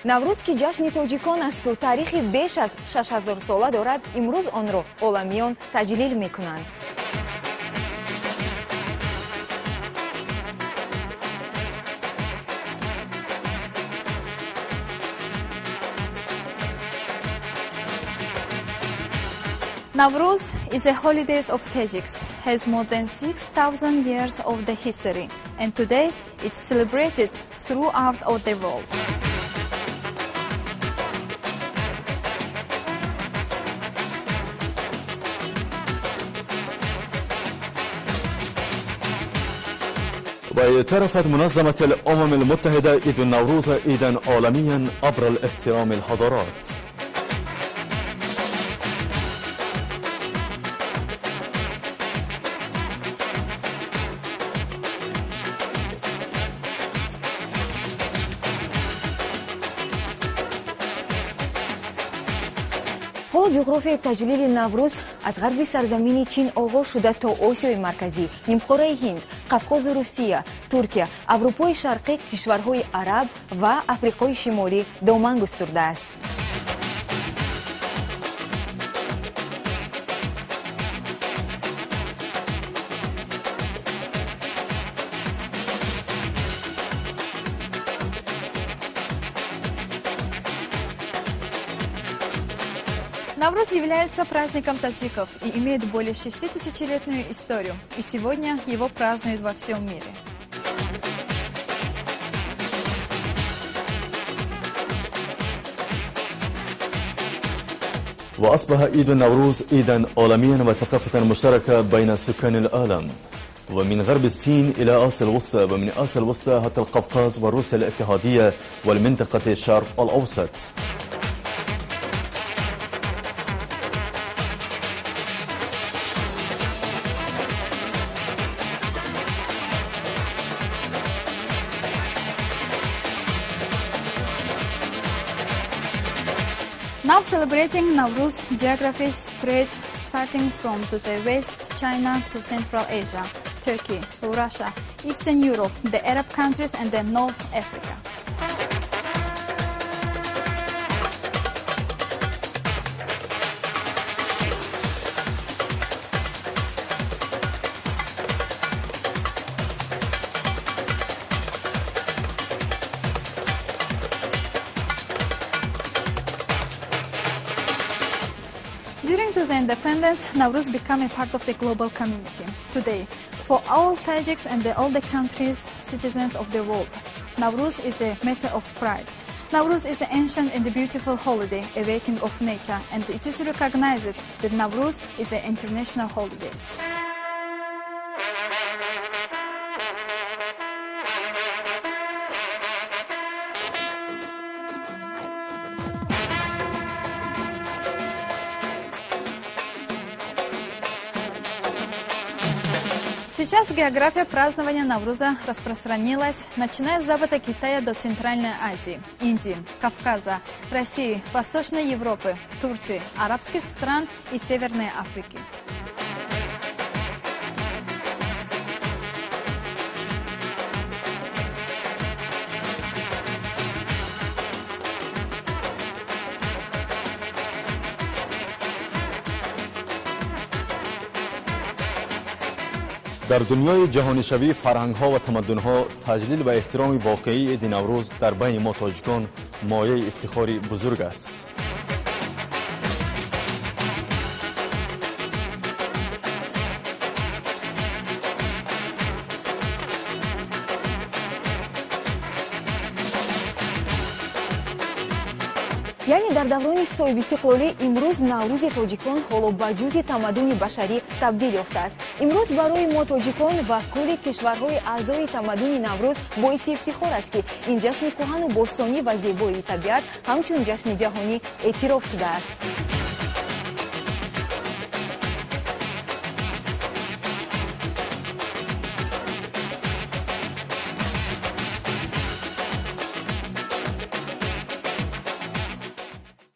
Наврӯз, ки ҷашни тоҷикон асту таърихи беш аз 6000 сола дорад, имрӯз онро оламиён таҷлил мекунанд. Navruz is a holiday of Tajiks, has more than 6,000 years of the history, and today it's celebrated throughout all the world. واعترفت منظمة الأمم المتحدة عيد النوروز عيدا عالميا عبر الاحترام الحضارات. Ҳоло ҷуғрофияи таҷлили Наврӯз аз ғарби сарзамини Чин оғоз шуда, то Осиёи Марказӣ, нимқораи Ҳинд, Қавқозу Русия, Туркия, Аврупои Шарқӣ, кишварҳои араб ва Африқои Шимолӣ доман густурдааст. Навруз является праздником таджиков и имеет более 6000-летнюю историю. И сегодня его празднуют во всем мире. وأصبح عيد النوروز عيدا عالميا وثقافة مشتركة بين سكان العالم، ومن غرب الصين إلى آسيا الوسطى، ومن آسيا الوسطى حتى القفقاز وروسيا الاتحادية والمنطقة الشرق الأوسط. Now celebrating Navruz geography spread starting from to the West China to Central Asia, Turkey, Russia, Eastern Europe, the Arab countries and the North Africa. During the independence, Navruz became a part of the global community. Today, for all Tajiks and all the countries, citizens of the world, Navruz is a matter of pride. Navruz is an ancient and beautiful holiday, a waking of nature, and it is recognized that Navruz is the international holidays. Сейчас география празднования Навруза распространилась, начиная с запада Китая до Центральной Азии, Индии, Кавказа, России, Восточной Европы, Турции, арабских стран и Северной Африки. Дар дунёи ҷаҳонишавии фарҳангҳо ва тамаддунҳо таҷлил ва эҳтироми воқеии иди Наврӯз дар байни мо тоҷикон мояи ифтихори бузург аст. Яъне дар даврони соҳибистиқлолӣ имрӯз Наврӯзи тоҷикон ҳоло ба ҷузъи тамаддуни башарӣ табдил ёфтааст. Имрӯз барои мо тоҷикон ва кулли кишварҳои аъзои тамаддуни Наврӯз боиси ифтихор аст, ки ин ҷашни кӯҳану бостонӣ ва зебоии табиат ҳамчун ҷашни ҷаҳонӣ эътироф шудааст.